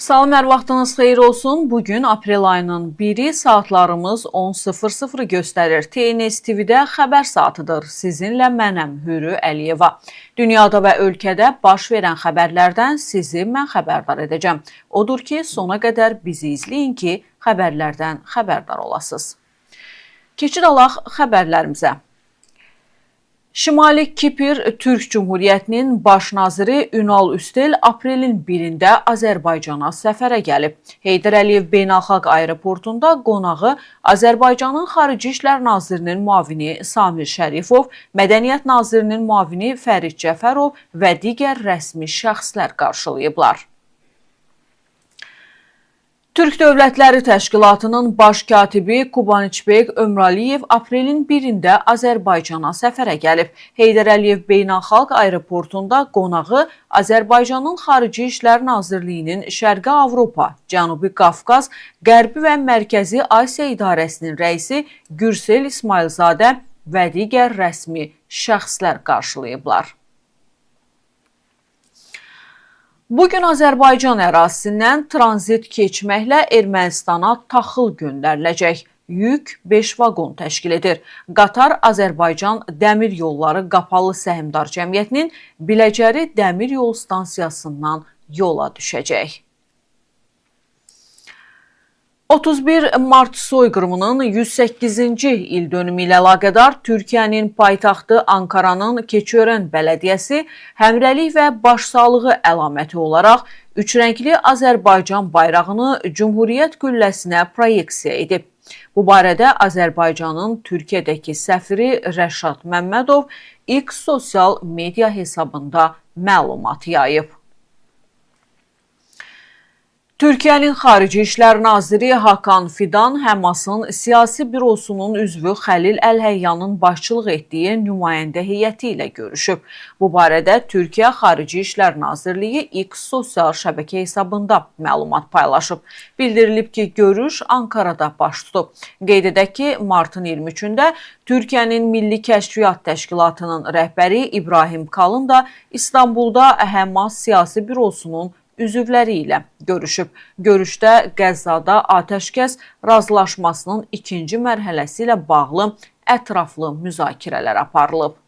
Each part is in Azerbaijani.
Salam, hər vaxtınız xeyir olsun. Bugün aprel ayının 1-i, saatlarımız 10:00 göstərir. TNS TV-də xəbər saatıdır. Sizinlə mənəm Hürü Əliyeva. Dünyada və ölkədə baş verən xəbərlərdən sizi mən xəbərdar edəcəm. Odur ki, sona qədər bizi izləyin ki, xəbərlərdən xəbərdar olasınız. Keçid alaq xəbərlərimizə. Şimali Kipr Türk Cumhuriyyətinin baş naziri Ünal Üstel aprelin 1-də Azərbaycana səfərə gəlib. Heydər Əliyev Beynəlxalq Aeroportunda qonağı Azərbaycanın Xarici İşlər Nazirinin müavini Samir Şərifov, Mədəniyyət Nazirinin müavini Fərid Cəfərov və digər rəsmi şəxslər qarşılayıblar. Türk Dövlətləri Təşkilatının baş katibi Kubaniçbek Ömraliyev aprelin 1-də Azərbaycana səfərə gəlib. Heydər Əliyev Beynəlxalq Aeroportunda qonağı Azərbaycanın Xarici İşlər Nazirliyinin Şərqi Avropa, Cənubi Qafqaz, Qərbi və Mərkəzi Asiya İdarəsinin rəisi Gürsel İsmailzadə və digər rəsmi şəxslər qarşılayıblar. Bugün Azərbaycan ərazisindən tranzit keçməklə Ermənistana taxıl göndəriləcək. Yük 5 vaqon təşkil edir. Qatar Azərbaycan Dəmir Yolları Qapalı Səhmdar Cəmiyyətinin Biləcəri Dəmir Yol Stansiyasından yola düşəcək. 31 Mart soyqırımının 108-ci il dönümü ilə əlaqədar Türkiyənin paytaxtı Ankaranın Keçiörən Bələdiyyəsi həmrəylik və başsağlığı əlaməti olaraq üç rəngli Azərbaycan bayrağını Cumhuriyyət qülləsinə proyeksiya edib. Bu barədə Azərbaycanın Türkiyədəki səfiri Rəşad Məmmədov X sosial media hesabında məlumat yayıb. Türkiyənin Xarici İşlər Naziri Hakan Fidan Həmasın siyasi bürosunun üzvü Xəlil Əl-Həyyanın başçılıq etdiyi nümayəndə heyəti ilə görüşüb. Bu barədə Türkiyə Xarici İşlər Nazirliyi X sosial şəbəkə hesabında məlumat paylaşıb. Bildirilib ki, görüş Ankarada baş tutub. Qeyd edək ki, martın 23-də Türkiyənin Milli Kəşfiyyat Təşkilatının rəhbəri İbrahim Kalın da İstanbulda Həmas siyasi bürosunun üzvləri ilə görüşüb. Görüşdə Qəzzada atəşkəs razılaşmasının ikinci mərhələsi ilə bağlı ətraflı müzakirələr aparılıb.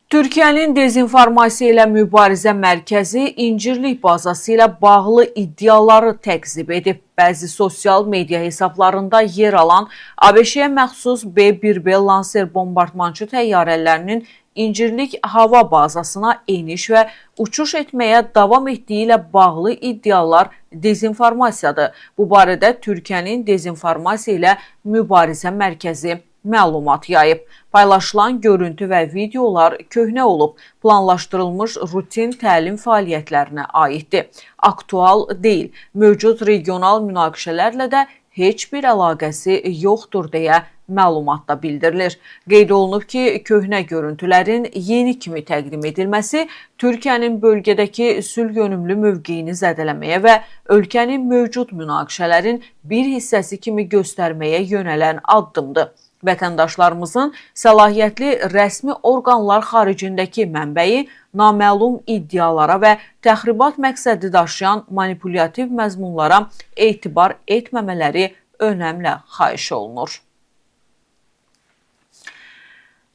Türkiyənin Dezinformasiya ilə Mübarizə Mərkəzi İncirlik bazası ilə bağlı iddiaları təqzib edib. Bəzi sosial media hesablarında yer alan ABŞ-yə məxsus B-1B Lancer bombardmançı təyyarələrinin İncirlik hava bazasına eniş və uçuş etməyə davam etdiyi ilə bağlı iddialar dezinformasiyadır. Bu barədə Türkiyənin Dezinformasiya ilə Mübarizə Mərkəzi məlumat yayıb. Paylaşılan görüntü və videolar köhnə olub, planlaşdırılmış rutin təlim fəaliyyətlərinə aiddir. Aktual deyil, mövcud regional münaqişələrlə də heç bir əlaqəsi yoxdur deyə məlumatda bildirilir. Qeyd olunub ki, köhnə görüntülərin yeni kimi təqdim edilməsi Türkiyənin bölgədəki sülh yönümlü mövqeyini zədələməyə və ölkənin mövcud münaqişələrin bir hissəsi kimi göstərməyə yönələn addımdır. Vətəndaşlarımızın səlahiyyətli rəsmi orqanlar xaricindəki mənbəyi naməlum iddialara və təxribat məqsədi daşıyan manipulyativ məzmunlara etibar etməmələri önəmlə xahiş olunur.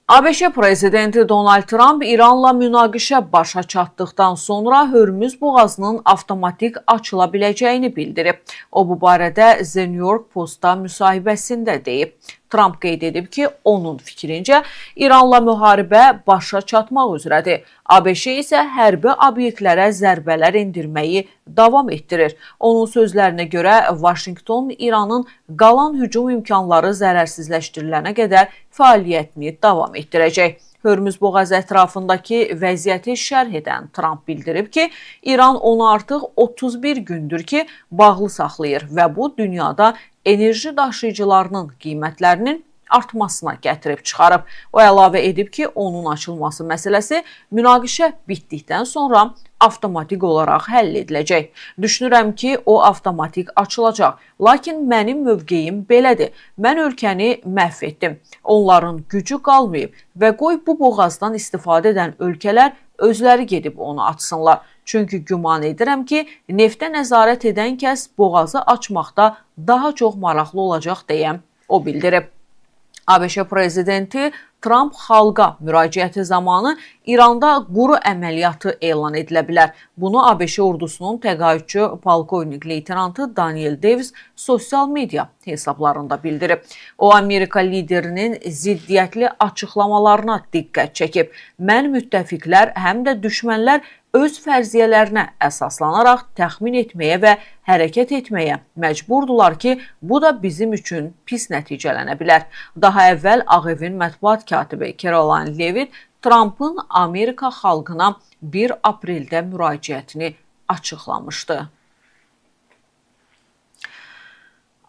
ABŞ prezidenti Donald Trump İranla münaqişə başa çatdıqdan sonra Hörmüz boğazının avtomatik açıla biləcəyini bildirib. O bu barədə The New York Post-da müsahibəsində deyib. Trump qeyd edib ki, onun fikrincə İranla müharibə başa çatmaq üzrədir. ABŞ isə hərbi obyektlərə zərbələr endirməyi davam etdirir. Onun sözlərinə görə Vaşinqton İranın qalan hücum imkanları zərərsizləşdirilənə qədər fəaliyyətini davam etdirəcək. Hörmüz boğazı ətrafındakı vəziyyəti şərh edən Trump bildirib ki, İran onu artıq 31 gündür ki, bağlı saxlayır və bu dünyada enerji daşıyıcılarının qiymətlərinin artmasına gətirib çıxarıb. O əlavə edib ki, onun açılması məsələsi münaqişə bitdikdən sonra avtomatik olaraq həll ediləcək. Düşünürəm ki, o avtomatik açılacaq. Lakin mənim mövqeyim belədir. Mən ölkəni məhv etdim. Onların gücü qalmayıb və qoy bu boğazdan istifadə edən ölkələr özləri gedib onu açsınlar. Çünki güman edirəm ki, neftə nəzarət edən kəs boğazı açmaqda daha çox maraqlı olacaq deyə o bildirib. ABŞ prezidenti Tramp xalqa müraciəti zamanı İranda quru əməliyyatı elan edilə bilər. Bunu ABŞ ordusunun təqaüdçü polkovnik leytenantı Daniel Davis sosial media hesablarında bildirib. O, Amerika liderinin ziddiyyətli açıqlamalarına diqqət çəkib. Mən müttəfiqlər, həm də düşmənlər öz fərziyyələrinə əsaslanaraq təxmin etməyə və hərəkət etməyə məcburdular ki, bu da bizim üçün pis nəticələnə bilər. Daha əvvəl Ağ Evin mətbuat katibi Caroline Levitt Trumpın Amerika xalqına 1 apreldə müraciətini açıqlamışdı.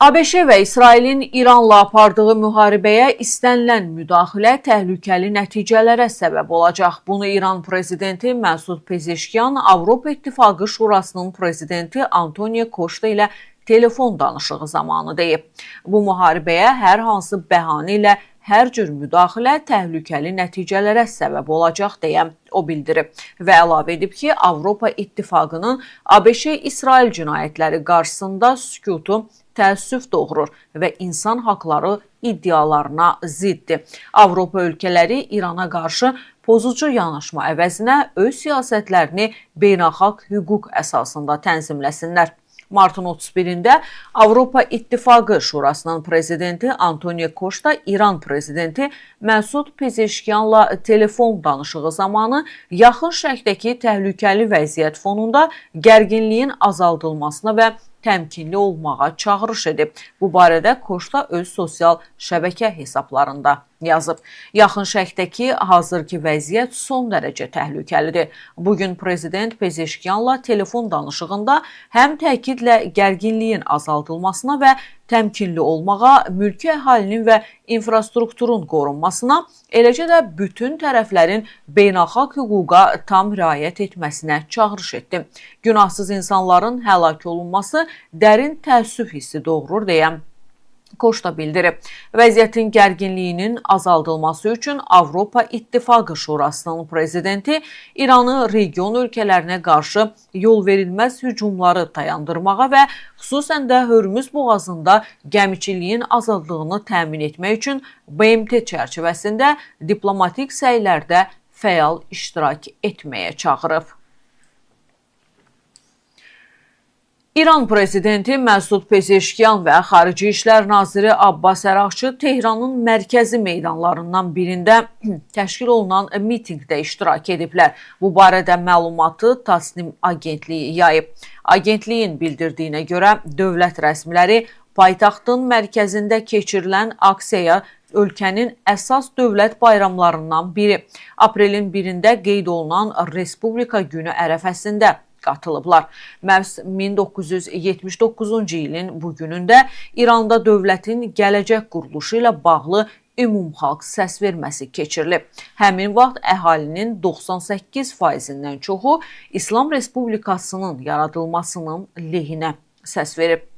ABŞ və İsrailin İranla apardığı müharibəyə istənilən müdaxilə təhlükəli nəticələrə səbəb olacaq. Bunu İran prezidenti Məsud Pezeşkiyan Avropa İttifaqı Şurasının prezidenti Antonio Costa ilə telefon danışığı zamanı deyib. Bu müharibəyə hər hansı bəhanə ilə hər cür müdaxilə təhlükəli nəticələrə səbəb olacaq deyə o bildirib və əlavə edib ki, Avropa İttifaqının ABŞ-İsrail cinayətləri qarşısında sükutu təəssüf doğurur və insan haqları iddialarına ziddir. Avropa ölkələri İrana qarşı pozucu yanaşma əvəzinə öz siyasətlərini beynəlxalq hüquq əsasında tənzimləsinlər. Martın 31-də Avropa İttifaqı Şurasının prezidenti Antonio Costa İran prezidenti Məsud Pezeşkiyanla telefon danışığı zamanı Yaxın Şərqdəki təhlükəli vəziyyət fonunda gərginliyin azaldılmasına və təmkinli olmağa çağırış edib. Bu barədə Costa öz sosial şəbəkə hesablarında yazıb. Yaxın Şərqdəki hazırki vəziyyət son dərəcə təhlükəlidir. Bugün prezident Pezeşkiyanla telefon danışığında həm təkidlə gərginliyin azaldılmasına və təmkinli olmağa, mülki əhalinin və infrastrukturun qorunmasına, eləcə də bütün tərəflərin beynəlxalq hüquqa tam riayət etməsinə çağırış etdi. Günahsız insanların həlak olunması dərin təəssüf hissi doğurur deyə Costa bildirib. Vəziyyətin gərginliyinin azaldılması üçün Avropa İttifaqı Şurasının prezidenti İranı region ölkələrinə qarşı yol verilməz hücumları dayandırmağa və xüsusən də Hörmüz boğazında gəmiçiliyin azadlığını təmin etmək üçün BMT çərçivəsində diplomatik səylərdə fəal iştirak etməyə çağırıb. İran prezidenti Məsud Pezeşkiyan və Xarici İşlər Naziri Abbas Əraqçı Tehranın mərkəzi meydanlarından birində təşkil olunan mitinqdə iştirak ediblər. Bu barədə məlumatı Tasnim agentliyi yayıb. Agentliyin bildirdiyinə görə dövlət rəsmiləri paytaxtın mərkəzində keçirilən aksiyaya ölkənin əsas dövlət bayramlarından biri aprelin 1-də qeyd olunan Respublika günü ərəfəsində qatılıblar. Məhz 1979-cu ilin bugünündə İranda dövlətin gələcək quruluşu ilə bağlı ümumxalq səsverməsi keçirilib. Həmin vaxt əhalinin 98%-dən çoxu İslam Respublikasının yaradılmasının lehinə səs verib.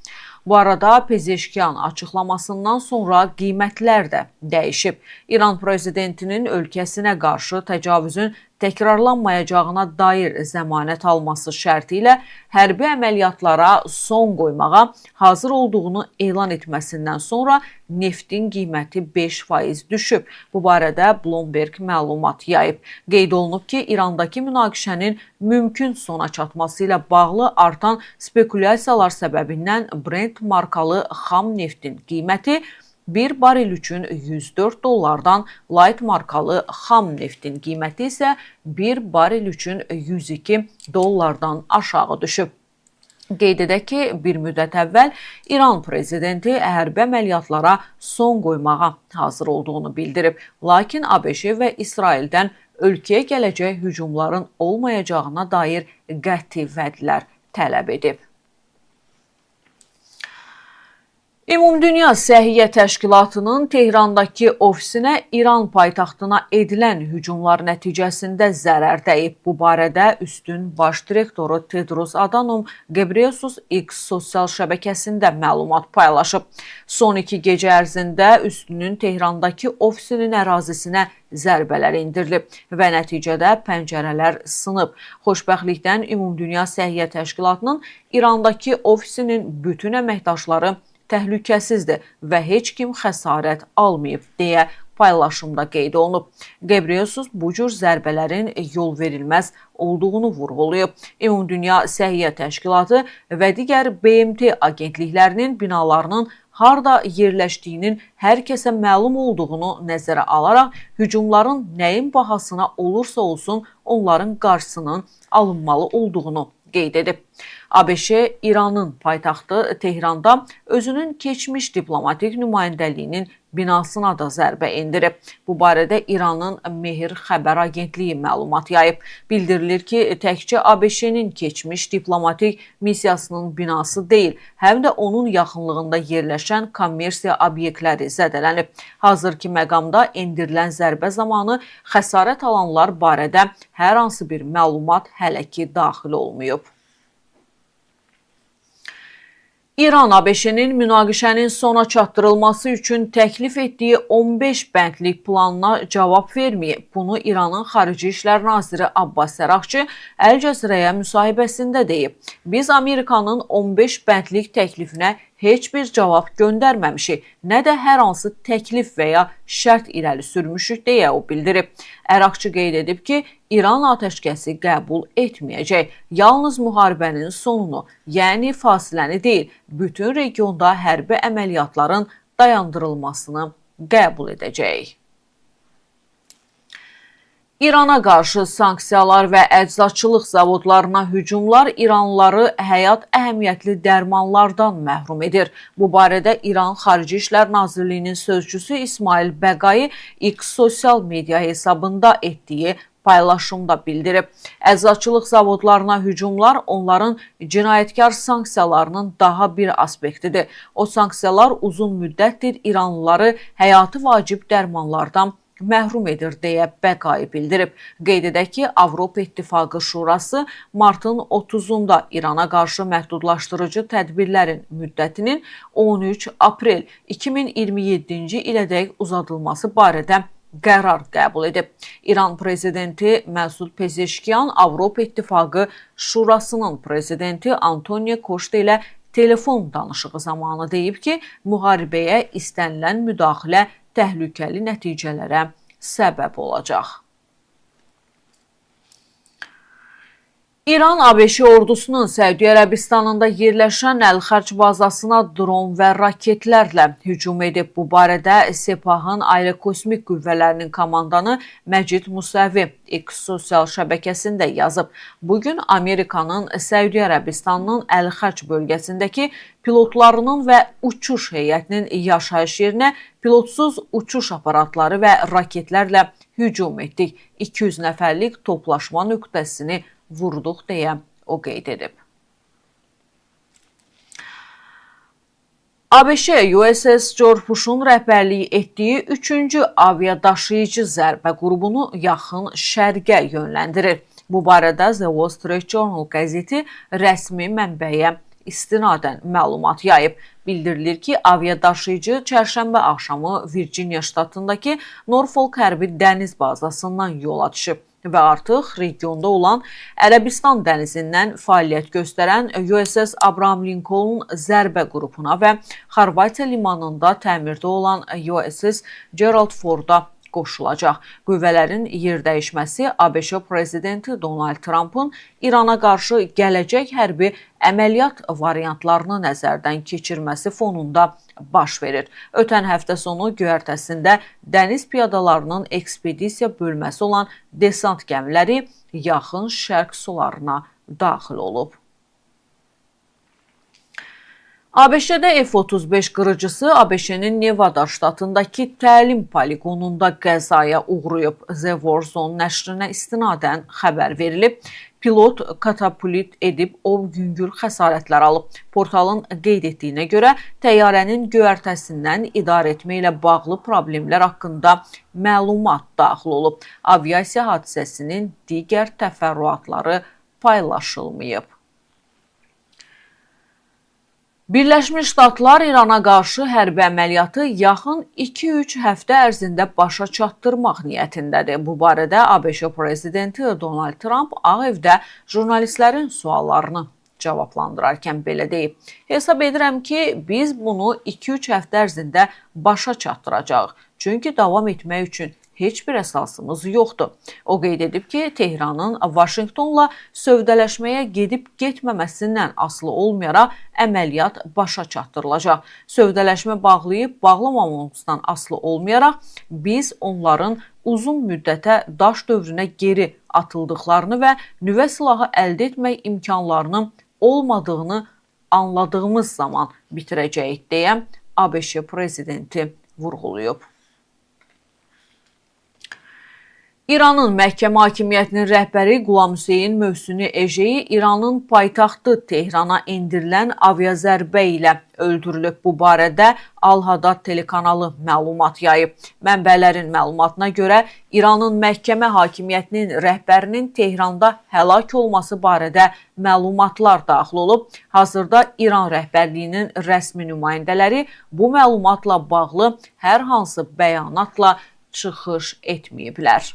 Bu arada Pezeşkiyan açıqlamasından sonra qiymətlər də dəyişib. İran prezidentinin ölkəsinə qarşı təcavüzün təkrarlanmayacağına dair zəmanət alması şərti ilə hərbi əməliyyatlara son qoymağa hazır olduğunu elan etməsindən sonra neftin qiyməti 5% düşüb. Bu barədə Bloomberg məlumat yayıb. Qeyd olunub ki, İrandakı münaqişənin mümkün sona çatması ilə bağlı artan spekulyasiyalar səbəbindən Brent markalı xam neftin qiyməti bir barel üçün 104 dollardan, Light markalı xam neftin qiyməti isə bir barel üçün 102 dollardan aşağı düşüb. Qeyd edək ki, bir müddət əvvəl İran prezidenti hərbi əməliyyatlara son qoymağa hazır olduğunu bildirib. Lakin ABŞ və İsraildən ölkəyə gələcək hücumların olmayacağına dair qəti vədlər tələb edib. Ümumdünya Səhiyyə Təşkilatının Tehrandakı ofisinə İran paytaxtına edilən hücumlar nəticəsində zərər dəyib. Bu barədə üstün baş direktoru Tedros Adhanom Ghebreyesus X sosial şəbəkəsində məlumat paylaşıb. Son 2 gecə ərzində üstünün Tehrandakı ofisinin ərazisinə zərbələr endirilib və nəticədə pəncərələr sınıb. Xoşbəxtlikdən Ümumdünya Səhiyyə Təşkilatının İrandakı ofisinin bütün əməkdaşları təhlükəsizdir və heç kim xəsarət almayıb, deyə paylaşımda qeyd olunub. Ghebreyesus bu cür zərbələrin yol verilməz olduğunu vurğulayıb. Ümumdünya Səhiyyə Təşkilatı və digər BMT agentliklərinin binalarının harda yerləşdiyinin hər kəsə məlum olduğunu nəzərə alaraq hücumların nəyin bahasına olursa olsun onların qarşısının alınmalı olduğunu qeyd edib. ABŞ İranın paytaxtı Tehranda özünün keçmiş diplomatik nümayəndəliyinin binasına da zərbə endirib. Bu barədə İranın Mehr xəbər agentliyi məlumat yayıb. Bildirilir ki, təkcə ABŞ-nin keçmiş diplomatik missiyasının binası deyil, həm də onun yaxınlığında yerləşən kommersiya obyektləri zədələnib. Hazırki məqamda endirilən zərbə zamanı xəsarət alanlar barədə hər hansı bir məlumat hələ ki daxil olmayıb. İran ABŞ-nin münaqişənin sona çatdırılması üçün təklif etdiyi 15 bəndlik planına cavab verməyib. Bunu İranın Xarici İşlər Naziri Abbas Əraqçı Əl Cəzirəyə müsahibəsində deyib. Biz Amerikanın 15 bəndlik təklifinə heç bir cavab göndərməmişik, nə də hər hansı təklif və ya şərt irəli sürmüşük, deyə o bildirib. Əraqçı qeyd edib ki, İran atəşkəsi qəbul etməyəcək. Yalnız müharibənin sonunu, yəni fasiləni deyil, bütün regionda hərbi əməliyyatların dayandırılmasını qəbul edəcək. İrana qarşı sanksiyalar və əczaçılıq zavodlarına hücumlar İranlıları həyat əhəmiyyətli dərmanlardan məhrum edir. Bu barədə İran Xarici İşlər Nazirliyinin sözçüsü İsmail Bəqai X sosial media hesabında etdiyi paylaşımda bildirib. Əczaçılıq zavodlarına hücumlar onların cinayətkar sanksiyalarının daha bir aspektidir. O sanksiyalar uzun müddətdir İranlıları həyatı vacib dərmanlardan məhrum edir, deyə Bəqai bildirib. Qeyd edək ki, Avropa İttifaqı Şurası martın 30-unda İrana qarşı məhdudlaşdırıcı tədbirlərin müddətinin 13 aprel 2027-ci ilədək uzadılması barədə qərar qəbul edib. İran prezidenti Məsud Pezeşkiyan Avropa İttifaqı Şurasının prezidenti Antonio Costa ilə telefon danışığı zamanı deyib ki, müharibəyə istənilən müdaxilə təhlükəli nəticələrə səbəb olacaq. İran ABŞ ordusunun Səudiyyə Ərəbistanında yerləşən Əl-Xərc bazasına dron və raketlərlə hücum edib. Bu barədə Sepahın Aerokosmik qüvvələrinin komandanı Məcid Musəvi X sosial şəbəkəsində yazıb. Bugün Amerikanın Səudiyyə Ərəbistanının Əl-Xərc bölgəsindəki pilotlarının və uçuş heyətinin yaşayış yerinə pilotsuz uçuş aparatları və raketlərlə hücum etdik. 200 nəfərlik toplaşma nöqtəsini vurduq, deyə o qeyd edib. ABŞ USS George Bush'un rəhbərliyi etdiyi 3-cü aviadaşıyıcı zərbə qrupunu yaxın şərqə yönləndirir. Bu barədə The Wall Street Journal qəzeti rəsmi mənbəyə istinadən məlumat yayıb. Bildirilir ki, aviadaşıyıcı çərşənbə axşamı Virginia ştatındakı Norfolk hərbi dəniz bazasından yola düşüb və artıq regionda olan Ərəbistan dənizindən fəaliyyət göstərən USS Abraham Lincoln zərbə qrupuna və Xorvatiya limanında təmirdə olan USS Gerald Ford'a qoşulacaq. Qüvvələrin yer dəyişməsi ABŞ prezidenti Donald Trumpın İrana qarşı gələcək hərbi əməliyyat variantlarını nəzərdən keçirməsi fonunda baş verir. Ötən həftə sonu göyərtəsində dəniz piyadalarının ekspedisiya bölməsi olan desant gəmiləri yaxın şərq sularına daxil olub. ABŞ-də F-35 qırıcısı ABŞ-nin Nevada ştatındakı təlim poliqonunda qəzaya uğrayıb. The War Zone nəşrinə istinadən xəbər verilib. Pilot katapult edib, o yüngül xəsarətlər alıb. Portalın qeyd etdiyinə görə təyyarənin göyərtəsindən idarə etmə ilə bağlı problemlər haqqında məlumat daxil olub. Aviasiya hadisəsinin digər təfərrüatları paylaşılmayıb. Birləşmiş Ştatlar İrana qarşı hərbi əməliyyatı yaxın 2-3 həftə ərzində başa çatdırmaq niyyətindədir. Bu barədə ABŞ prezidenti Donald Trump Ağ Evdə jurnalistlərin suallarını cavablandırarkən belə deyib. Hesab edirəm ki, biz bunu 2-3 həftə ərzində başa çatdıracağıq. Çünki davam etmək üçün heç bir əsasımız yoxdur. O qeyd edib ki, Tehranın Vaşinqtonla sövdələşməyə gedib getməməsindən asılı olmayaraq əməliyyat başa çatdırılacaq. Sövdələşmə bağlayıb bağlamamamızdan asılı olmayaraq biz onların uzun müddətə daş dövrünə geri atıldıqlarını və nüvə silahı əldə etmək imkanlarının olmadığını anladığımız zaman bitirəcəyik deyə ABŞ prezidenti vurğulayıb. İranın məhkəmə hakimiyyətinin rəhbəri Qulamhüseyn Möhsini Ejeyi İranın paytaxtı Tehrana endirilən aviazərbə ilə öldürülüb. Bu barədə Al-Hadad telekanalı məlumat yayıb. Mənbələrin məlumatına görə İranın məhkəmə hakimiyyətinin rəhbərinin Tehranda həlak olması barədə məlumatlar daxil olub. Hazırda İran rəhbərliyinin rəsmi nümayəndələri bu məlumatla bağlı hər hansı bəyanatla çıxış etməyiblər.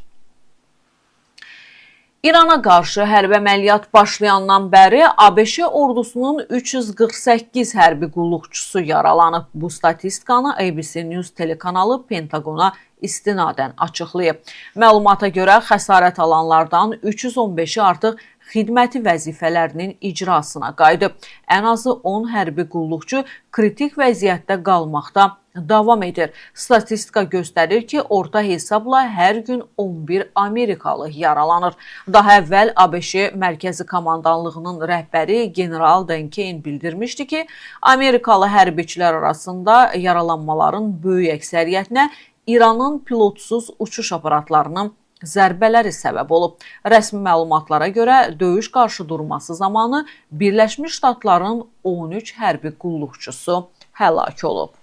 İrana qarşı hərbi əməliyyat başlayandan bəri ABŞ ordusunun 348 hərbi qulluqçusu yaralanıb. Bu statistikanı ABC News telekanalı Pentagona istinadən açıqlayıb. Məlumata görə xəsarət alanlardan 315-i artıq xidməti vəzifələrinin icrasına qayıdıb. Ən azı 10 hərbi qulluqçu kritik vəziyyətdə qalmaqda davam edir. Statistika göstərir ki, orta hesabla hər gün 11 Amerikalı yaralanır. Daha əvvəl ABŞ Mərkəzi Komandanlığının rəhbəri General Dan Caine bildirmişdi ki, Amerikalı hərbiçilər arasında yaralanmaların böyük əksəriyyətinə İranın pilotsuz uçuş aparatlarının zərbələri səbəb olub. Rəsmi məlumatlara görə döyüş qarşıdurması zamanı Birləşmiş Ştatların 13 hərbi qulluqçusu həlak olub.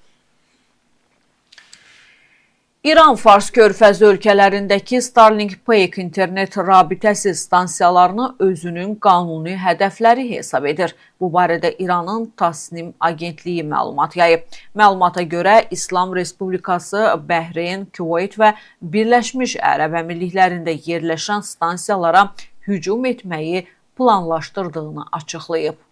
İran Fars körfəzi ölkələrindəki Starlink Peak internet rabitəsi stansiyalarını özünün qanuni hədəfləri hesab edir. Bu barədə İranın Tasnim agentliyi məlumat yayıb. Məlumata görə İslam Respublikası, Bəhreyn, Küveyt və Birləşmiş Ərəb Əmirliklərində yerləşən stansiyalara hücum etməyi planlaşdırdığını açıqlayıb.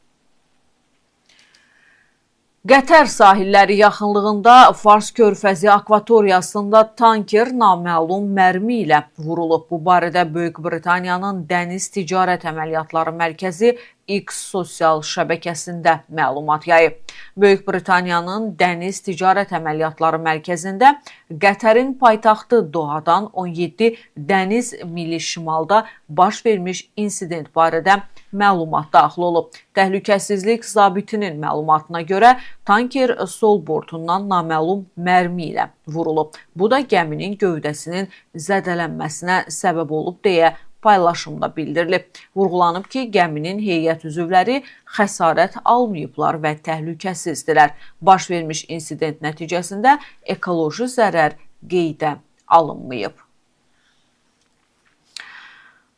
Qətər sahilləri yaxınlığında Fars körfəzi akvatoriyasında tanker naməlum mərmi ilə vurulub. Bu barədə Böyük Britaniyanın Dəniz Ticarət Əməliyyatları Mərkəzi X sosial şəbəkəsində məlumat yayıb. Böyük Britaniyanın Dəniz Ticarət Əməliyyatları Mərkəzində Qətərin paytaxtı Dohadan 17 dəniz mili şimalda baş vermiş insident barədə məlumat daxil olub. Təhlükəsizlik zabitinin məlumatına görə tanker sol bortundan naməlum mərmi ilə vurulub. Bu da gəminin gövdəsinin zədələnməsinə səbəb olub deyə paylaşımda bildirilib. Vurğulanıb ki, gəminin heyət üzvləri xəsarət almayıblar və təhlükəsizdilər. Baş vermiş insident nəticəsində ekoloji zərər qeydə alınmayıb.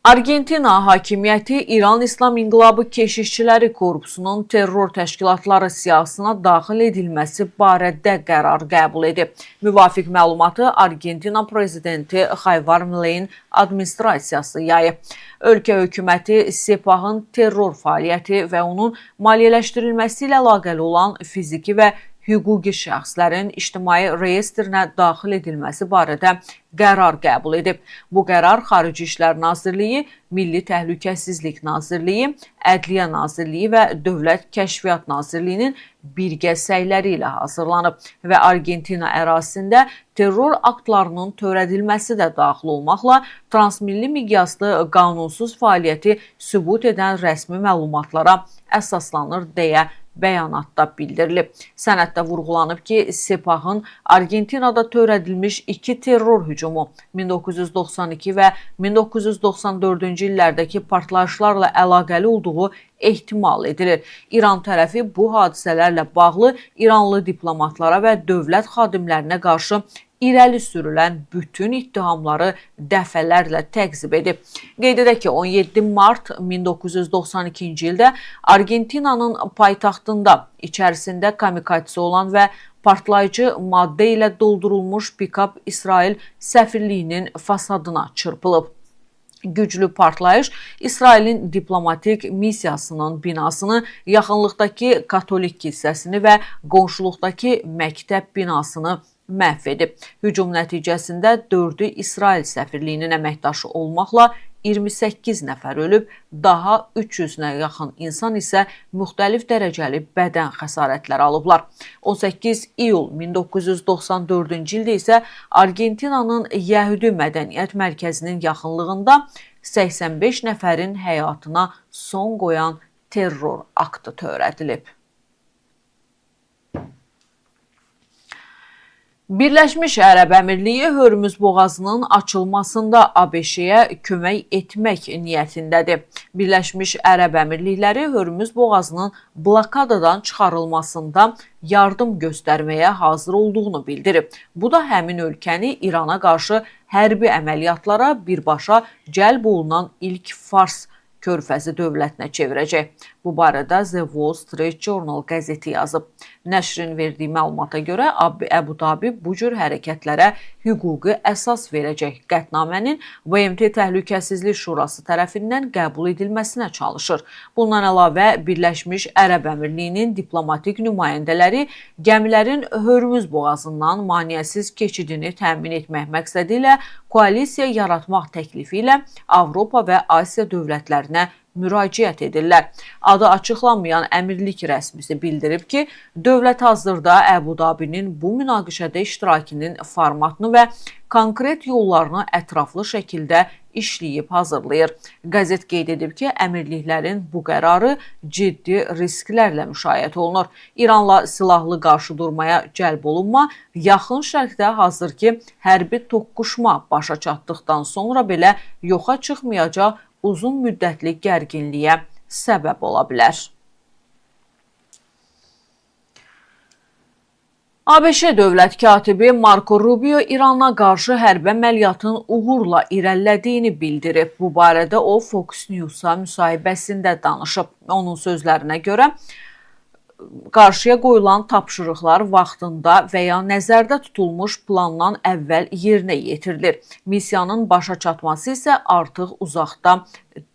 Argentina hakimiyyəti İran İslam İnqilabı Keşişçiləri Korpusunun terror təşkilatları siyahısına daxil edilməsi barədə qərar qəbul edib. Müvafiq məlumatı Argentina prezidenti Xayvar Mileyin administrasiyası yayıb. Ölkə hökuməti Sepahın terror fəaliyyəti və onun maliyyələşdirilməsi ilə əlaqəli olan fiziki və hüquqi şəxslərin ictimai reyestrinə daxil edilməsi barədə qərar qəbul edib. Bu qərar Xarici İşlər Nazirliyi, Milli Təhlükəsizlik Nazirliyi, Ədliyyə Nazirliyi və Dövlət Kəşfiyyat Nazirliyinin birgə səyləri ilə hazırlanıb və Argentina ərazisində terror aktlarının törədilməsi də daxil olmaqla transmilli miqyaslı qanunsuz fəaliyyəti sübut edən rəsmi məlumatlara əsaslanır deyə bəyanatda bildirilib. Sənəddə vurğulanıb ki, Sepahın Argentinada törədilmiş 2 terror hücumu 1992 və 1994-cü illərdəki partlayışlarla əlaqəli olduğu ehtimal edilir. İran tərəfi bu hadisələrlə bağlı İranlı diplomatlara və dövlət xadimlərinə qarşı irəli sürülən bütün ittihamları dəfələrlə təqzib edib. Qeyd edək ki, 17 mart 1992-ci ildə Argentinanın paytaxtında içərisində kamikadze olan və partlayıcı maddə ilə doldurulmuş pikap İsrail səfirliyinin fasadına çırpılıb. Güclü partlayış İsrailin diplomatik missiyasının binasını, yaxınlıqdakı katolik kilsəsini və qonşuluqdakı məktəb binasını məhv edib. Hücum nəticəsində 4-ü İsrail səfirliyinin əməkdaşı olmaqla 28 nəfər ölüb, daha 300-nə yaxın insan isə müxtəlif dərəcəli bədən xəsarətləri alıblar. 18 iyul 1994-cü ildə isə Argentinanın Yəhudi Mədəniyyət Mərkəzinin yaxınlığında 85 nəfərin həyatına son qoyan terror aktı törədilib. Birləşmiş Ərəb Əmirliyi Hörmüz boğazının açılmasında ABŞ-yə kömək etmək niyyətindədir. Birləşmiş Ərəb Əmirlikləri Hörmüz boğazının blokadadan çıxarılmasında yardım göstərməyə hazır olduğunu bildirib. Bu da həmin ölkəni İrana qarşı hərbi əməliyyatlara birbaşa cəlb olunan ilk Fars körfəzi dövlətinə çevirəcək. Bu barədə The Wall Street Journal qəzeti yazıb. Nəşrin verdiyi məlumata görə Əbu Dabi bu cür hərəkətlərə hüquqi əsas verəcək qətnamənin BMT Təhlükəsizlik Şurası tərəfindən qəbul edilməsinə çalışır. Bundan əlavə Birləşmiş Ərəb Əmirliyinin diplomatik nümayəndələri gəmilərin Hörmüz boğazından maneəsiz keçidini təmin etmək məqsədi ilə koalisiya yaratmaq təklifi ilə Avropa və Asiya dövlətlərinə müraciət edirlər. Adı açıqlanmayan əmirlik rəsmisi bildirib ki, dövlət hazırda Əbu Dabinin bu münaqişədə iştirakının formatını və konkret yollarını ətraflı şəkildə işləyib hazırlayır. Qəzet qeyd edib ki, əmirliklərin bu qərarı ciddi risklərlə müşayiət olunur. İranla silahlı qarşı durmaya cəlb olunma Yaxın Şərqdə hazır ki, hərbi toqquşma başa çatdıqdan sonra belə yoxa çıxmayacaq uzun müddətli gərginliyə səbəb ola bilər. ABŞ dövlət katibi Marco Rubio İrana qarşı hərbi əməliyyatın uğurla irəlilədiyini bildirib. Bu barədə o Fox News-a müsahibəsində danışıb. Onun sözlərinə görə, qarşıya qoyulan tapşırıqlar vaxtında və ya nəzərdə tutulmuş plandan əvvəl yerinə yetirilir. Missiyanın başa çatması isə artıq uzaqda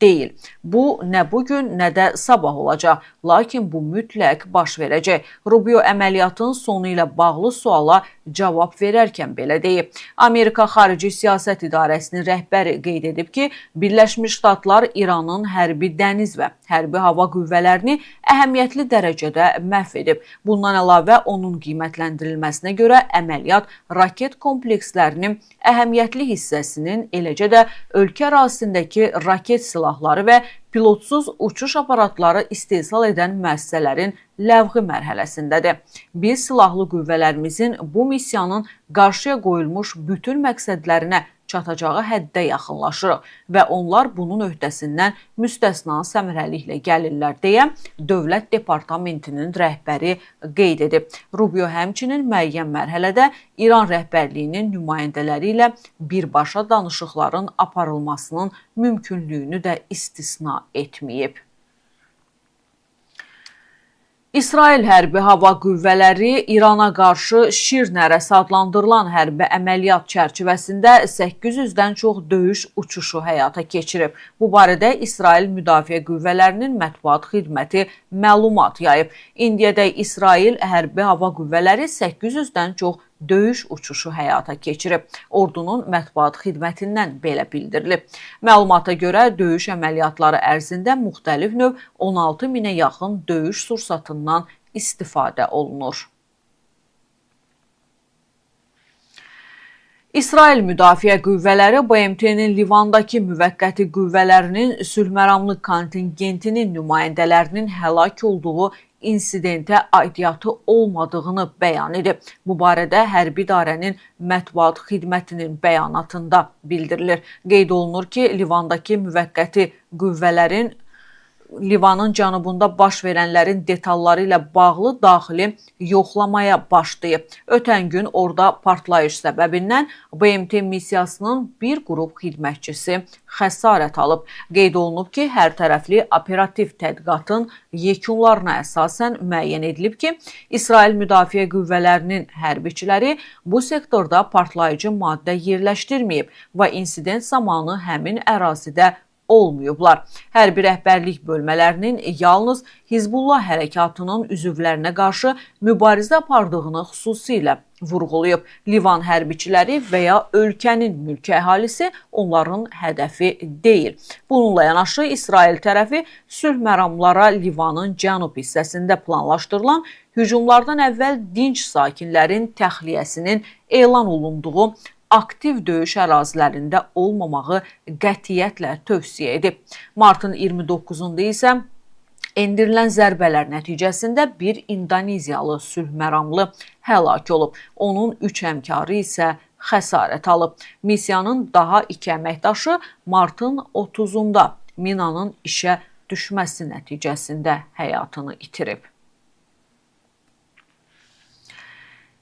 deyil. Bu, nə bugün, nə də sabah olacaq. Lakin bu mütləq baş verəcək. Rubio əməliyyatın sonu ilə bağlı suala cavab verərkən belə deyib. Amerika Xarici Siyasət İdarəsinin rəhbəri qeyd edib ki, Birləşmiş Ştatlar İranın hərbi dəniz və hərbi hava qüvvələrini əhəmiyyətli dərəcədə məhv edib. Bundan əlavə, onun qiymətləndirilməsinə görə əməliyyat raket komplekslərinin əhəmiyyətli hissəsinin, eləcə də ölkə ərazisindəki raket silahları və pilotsuz uçuş aparatları istehsal edən müəssisələrin ləğvi mərhələsindədir. Biz silahlı qüvvələrimizin bu missiyanın qarşıya qoyulmuş bütün məqsədlərinə çatacağı həddə yaxınlaşırıq və onlar bunun öhdəsindən müstəsna səmərəliklə gəlirlər deyə Dövlət Departamentinin rəhbəri qeyd edib. Rubio həmçinin müəyyən mərhələdə İran rəhbərliyinin nümayəndələri ilə birbaşa danışıqların aparılmasının mümkünlüyünü də istisna etməyib. İsrail Hərbi Hava Qüvvələri İrana qarşı Şir Nərəsi adlandırılan hərbi əməliyyat çərçivəsində 800-dən çox döyüş uçuşu həyata keçirib. Bu barədə İsrail Müdafiə Qüvvələrinin mətbuat xidməti məlumat yayıb. İndiyədək İsrail Hərbi Hava Qüvvələri 800-dən çox döyüş uçuşu həyata keçirib. Ordunun mətbuat xidmətindən belə bildirilib. Məlumata görə döyüş əməliyyatları ərzində müxtəlif növ 16 minə yaxın döyüş sursatından istifadə olunur. İsrail Müdafiə Qüvvələri BMT-nin Livandakı müvəqqəti qüvvələrinin sülhməramlı kontingentinin nümayəndələrinin həlak olduğu insidentə aidiyyatı olmadığını bəyan edib. Bu barədə hərbi idarənin mətbuat xidmətinin bəyanatında bildirilir. Qeyd olunur ki, Livandakı müvəqqəti qüvvələrin Livanın cənubunda baş verənlərin detalları ilə bağlı daxili yoxlamaya başlayıb. Ötən gün orada partlayış səbəbindən BMT missiyasının bir qrup xidmətçisi xəsarət alıb. Qeyd olunub ki, hər tərəfli operativ tədqiqatın yekunlarına əsasən müəyyən edilib ki, İsrail Müdafiə Qüvvələrinin hərbiçiləri bu sektorda partlayıcı maddə yerləşdirməyib və insident zamanı həmin ərazidə olmayıblar. Hərbi rəhbərlik bölmələrinin yalnız Hizbullah hərəkatının üzvlərinə qarşı mübarizə apardığını xüsusilə vurğulayıb. Livan hərbiçiləri və ya ölkənin mülki əhalisi onların hədəfi deyil. Bununla yanaşı İsrail tərəfi sülh məramlara Livanın cənub hissəsində planlaşdırılan hücumlardan əvvəl dinc sakinlərin təxliyəsinin elan olunduğu aktiv döyüş ərazilərində olmamağı qətiyyətlə tövsiyə edib. Martın 29-da isə endirilən zərbələr nəticəsində bir indoneziyalı sülh məramlı həlak olub. Onun 3 həmkarı isə xəsarət alıb. Missiyanın daha 2 əməkdaşı martın 30-da minanın işə düşməsi nəticəsində həyatını itirib.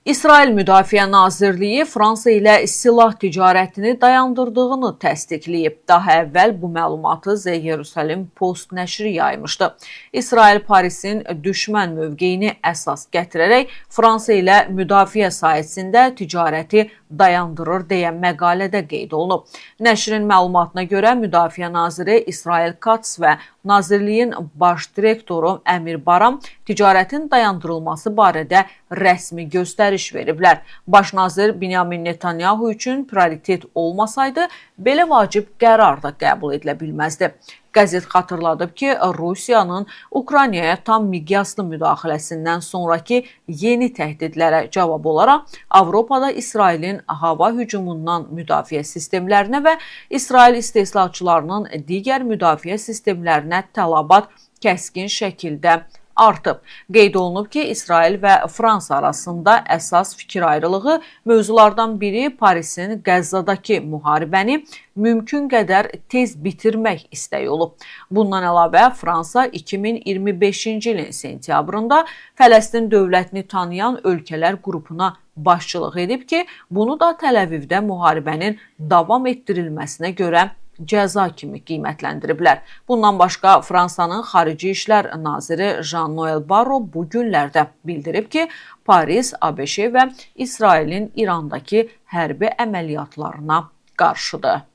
İsrail Müdafiə Nazirliyi Fransa ilə silah ticarətini dayandırdığını təsdiqləyib. Daha əvvəl bu məlumatı The Jerusalem Post nəşri yaymışdı. İsrail Parisin düşmən mövqeyini əsas gətirərək Fransa ilə müdafiə sahəsində ticarəti dayandırır deyə məqalədə qeyd olunub. Nəşrin məlumatına görə Müdafiə Naziri İsrail Katz və Nazirliyin baş direktoru Əmir Baram ticarətin dayandırılması barədə rəsmi göstəriş veriblər. Baş nazir Binyamin Netanyahu üçün prioritet olmasaydı, belə vacib qərar da qəbul edilə bilməzdi. Qəzet xatırladıb ki, Rusiyanın Ukraynaya tam miqyaslı müdaxiləsindən sonraki yeni təhdidlərə cavab olaraq Avropada İsrailin hava hücumundan müdafiə sistemlərinə və İsrail istehsalçılarının digər müdafiə sistemlərinə tələbat kəskin şəkildə artıb. Qeyd olunub ki, İsrail və Fransa arasında əsas fikir ayrılığı mövzulardan biri Parisin Qəzzadakı müharibəni mümkün qədər tez bitirmək istəyi olub. Bundan əlavə Fransa 2025-ci ilin sentyabrında Fələstin dövlətini tanıyan ölkələr qrupuna başçılıq edib ki, bunu da Təl-Əvivdə müharibənin davam etdirilməsinə görə cəza kimi qiymətləndiriblər. Bundan başqa Fransanın Xarici İşlər Naziri Jean-Noël Barrot bu günlərdə bildirib ki, Paris, ABŞ və İsrailin İrandakı hərbi əməliyyatlarına qarşıdır.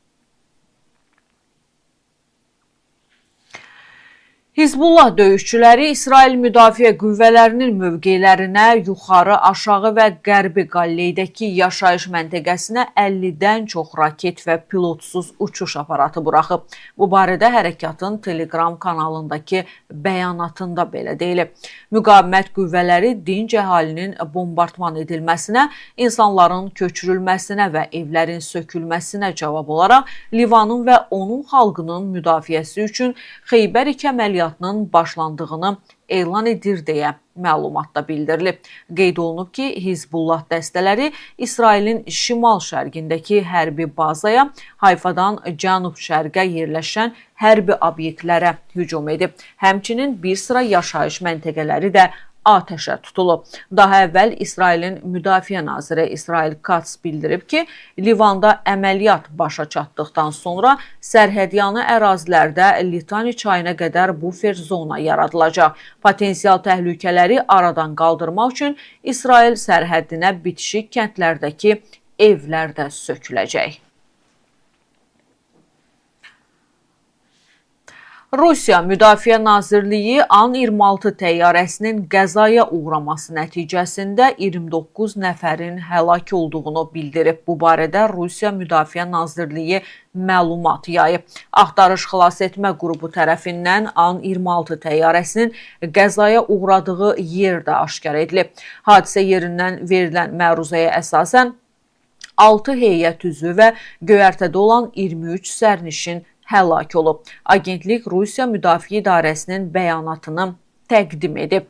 Hizbullah döyüşçüləri İsrail Müdafiə Qüvvələrinin mövqelərinə yuxarı, aşağı və qərbi Qalleydəki yaşayış məntəqəsinə 50-dən çox raket və pilotsuz uçuş aparatı buraxıb. Bu barədə hərəkatın Telegram kanalındakı bəyanatında belə deyilib. Müqavimət qüvvələri dinc əhalinin bombardman edilməsinə, insanların köçürülməsinə və evlərin sökülməsinə cavab olaraq Livanın və onun xalqının müdafiəsi üçün Xeybər 2 əməliyyatı başlandığını elan edir deyə məlumatda bildirilib. Qeyd olunub ki, Hizbullah dəstələri İsrailin şimal-şərqindəki hərbi bazaya, Hayfadan cənub-şərqə yerləşən hərbi obyektlərə hücum edib. Həmçinin bir sıra yaşayış məntəqələri də atəşə tutulub. Daha əvvəl İsrailin Müdafiə Naziri İsrail Katz bildirib ki, Livanda əməliyyat başa çatdıqdan sonra sərhədyanı ərazilərdə Litani çayına qədər bufer zona yaradılacaq. Potensial təhlükələri aradan qaldırmaq üçün İsrail sərhəddinə bitişik kəndlərdəki evlər də söküləcək. Rusiya Müdafiə Nazirliyi An-26 təyyarəsinin qəzaya uğraması nəticəsində 29 nəfərin həlak olduğunu bildirib. Bu barədə Rusiya Müdafiə Nazirliyi məlumat yayıb. Axtarış xilas etmə qrupu tərəfindən An-26 təyyarəsinin qəzaya uğradığı yer də aşkar edilib. Hadisə yerindən verilən məruzəyə əsasən 6 heyət üzvü və göyərtədə olan 23 sərnişin həlak olub. Agentlik Rusiya Müdafiə İdarəsinin bəyanatını təqdim edib.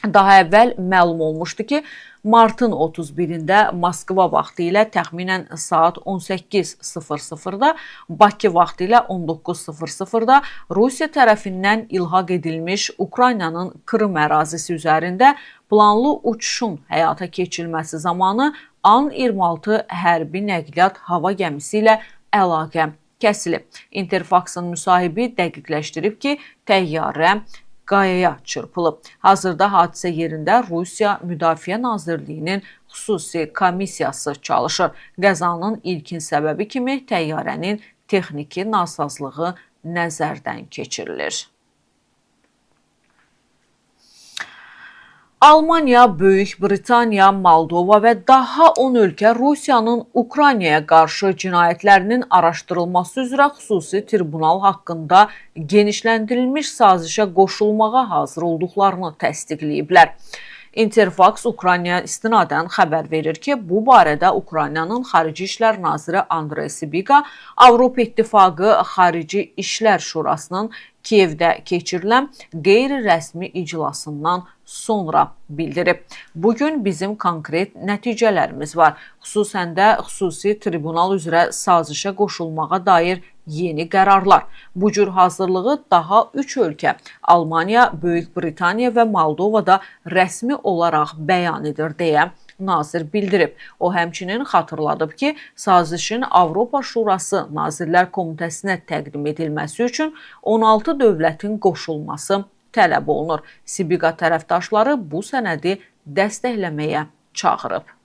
Daha əvvəl məlum olmuşdu ki, martın 31-də Moskva vaxtı ilə təxminən saat 18:00-da, Bakı vaxtı ilə 19:00-da Rusiya tərəfindən ilhaq edilmiş Ukraynanın Krım ərazisi üzərində planlı uçuşun həyata keçirilməsi zamanı An-26 hərbi nəqliyyat hava gəmisi ilə əlaqə kəsilib. Interfaxın müsahibi dəqiqləşdirib ki, təyyarə qayaya çırpılıb. Hazırda hadisə yerində Rusiya Müdafiə Nazirliyinin xüsusi komissiyası çalışır. Qəzanın ilkin səbəbi kimi təyyarənin texniki nasazlığı nəzərdən keçirilir. Almaniya, Böyük Britaniya, Moldova və daha 10 ölkə Rusiyanın Ukraynaya qarşı cinayətlərinin araşdırılması üzrə xüsusi tribunal haqqında genişləndirilmiş sazişə qoşulmağa hazır olduqlarını təsdiqləyiblər. Interfax Ukraynaya istinadən xəbər verir ki, bu barədə Ukraynanın Xarici İşlər Naziri Andrey Sibiga Avropa İttifaqı Xarici İşlər Şurasının Kiyevdə keçirilən qeyri-rəsmi iclasından sonra bildirib. Bugün bizim konkret nəticələrimiz var. Xüsusən də xüsusi tribunal üzrə sazişə qoşulmağa dair yeni qərarlar. Bu cür hazırlığı daha 3 ölkə Almaniya, Böyük Britaniya və Moldovada rəsmi olaraq bəyan edir deyə nazir bildirib. O həmçinin xatırladıb ki, sazişin Avropa Şurası Nazirlər Komitəsinə təqdim edilməsi üçün 16 dövlətin qoşulması tələb olunur. Sibiga tərəfdaşları bu sənədi dəstəkləməyə çağırıb.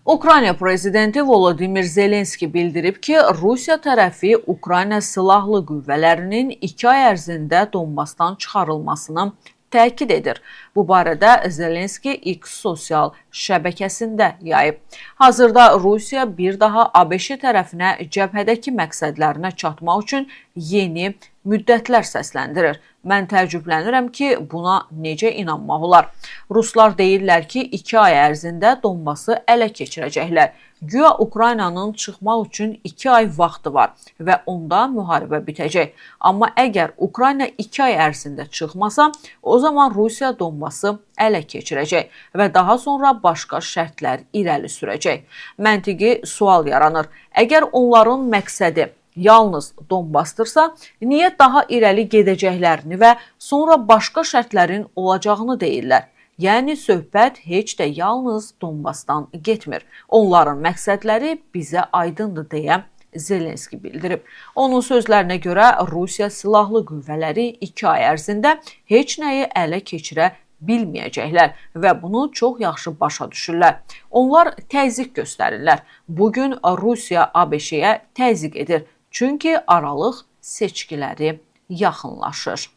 Ukrayna prezidenti Volodimir Zelenski bildirib ki, Rusiya tərəfi Ukrayna silahlı qüvvələrinin 2 ay ərzində Donbasdan çıxarılmasını təkid edir. Bu barədə Zelenski X sosial şəbəkəsində yayıb. Hazırda Rusiya bir daha ABŞ tərəfinə cəbhədəki məqsədlərinə çatmaq üçün yeni müddətlər səsləndirir. Mən təəccüblənirəm ki, buna necə inanmaq olar? Ruslar deyirlər ki, 2 ay ərzində Donbası ələ keçirəcəklər. Güya Ukraynanın çıxmaq üçün 2 ay vaxtı var və onda müharibə bitəcək. Amma əgər Ukrayna 2 ay ərzində çıxmasa, o zaman Rusiya Donbası ələ keçirəcək və daha sonra başqa şərtlər irəli sürəcək. Məntiqi sual yaranır. Əgər onların məqsədi yalnız Donbasdırsa, niyə daha irəli gedəcəklərini və sonra başqa şərtlərin olacağını deyirlər? Yəni, söhbət heç də yalnız Donbasdan getmir. Onların məqsədləri bizə aydındır deyə Zelenski bildirib. Onun sözlərinə görə Rusiya silahlı qüvvələri 2 ay ərzində heç nəyi ələ keçirə bilməyəcəklər və bunu çox yaxşı başa düşürlər. Onlar təzyiq göstərirlər. Bugün Rusiya ABŞ-yə təzyiq edir. Çünki aralıq seçkiləri yaxınlaşır.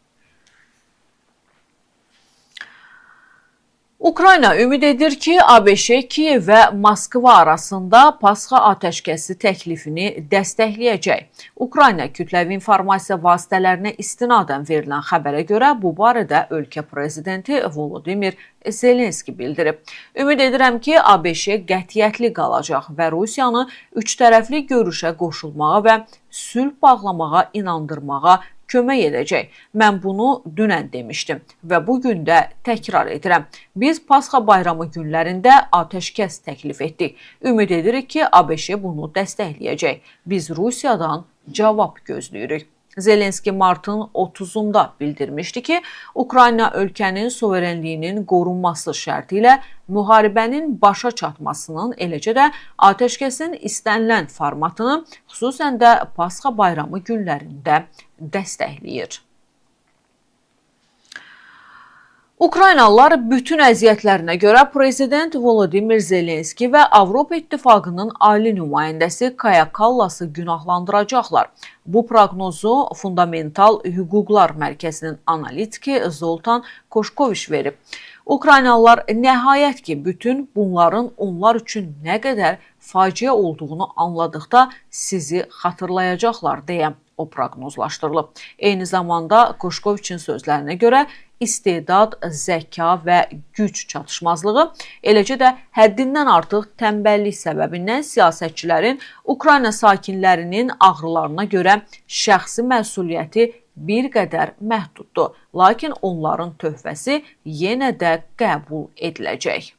Ukrayna ümid edir ki, ABŞ, Kiyev və Moskva arasında Pasxa atəşkəsi təklifini dəstəkləyəcək. Ukrayna kütləvi informasiya vasitələrinə istinadən verilən xəbərə görə bu barədə ölkə prezidenti Volodimir Zelenski bildirib. Ümid edirəm ki, ABŞ qətiyyətli qalacaq və Rusiyanı üçtərəfli görüşə qoşulmağa və sülh bağlamağa inandırmağa kömək edəcək. Mən bunu dünən demişdim və bu gün də təkrar edirəm. Biz Pasxa bayramı günlərində atəşkəs təklif etdik. Ümid edirik ki, ABŞ bunu dəstəkləyəcək. Biz Rusiyadan cavab gözləyirik. Zelenski martın 30-unda bildirmişdi ki, Ukrayna ölkənin suverenliyinin qorunması şərti ilə müharibənin başa çatmasının, eləcə də atəşkəsin istənilən formatını, xüsusən də Pasxa bayramı günlərində dəstəkləyir. Ukraynalılar bütün əziyyətlərinə görə Prezident Volodimir Zelenski və Avropa İttifaqının ali nümayəndəsi Kaya Kallası günahlandıracaqlar. Bu proqnozu Fundamental Hüquqlar Mərkəzinin analitiki Zoltan Koşkoviç verib. Ukraynalılar nəhayət ki, bütün bunların onlar üçün nə qədər faciə olduğunu anladıqda sizi xatırlayacaqlar deyə o proqnozlaşdırılıb. Eyni zamanda Koşkoviçin sözlərinə görə istedad, zəka və güc çatışmazlığı, eləcə də həddindən artıq tənbəllik səbəbindən siyasətçilərin Ukrayna sakinlərinin ağrılarına görə şəxsi məsuliyyəti bir qədər məhduddur. Lakin onların töhfəsi yenə də qəbul ediləcək.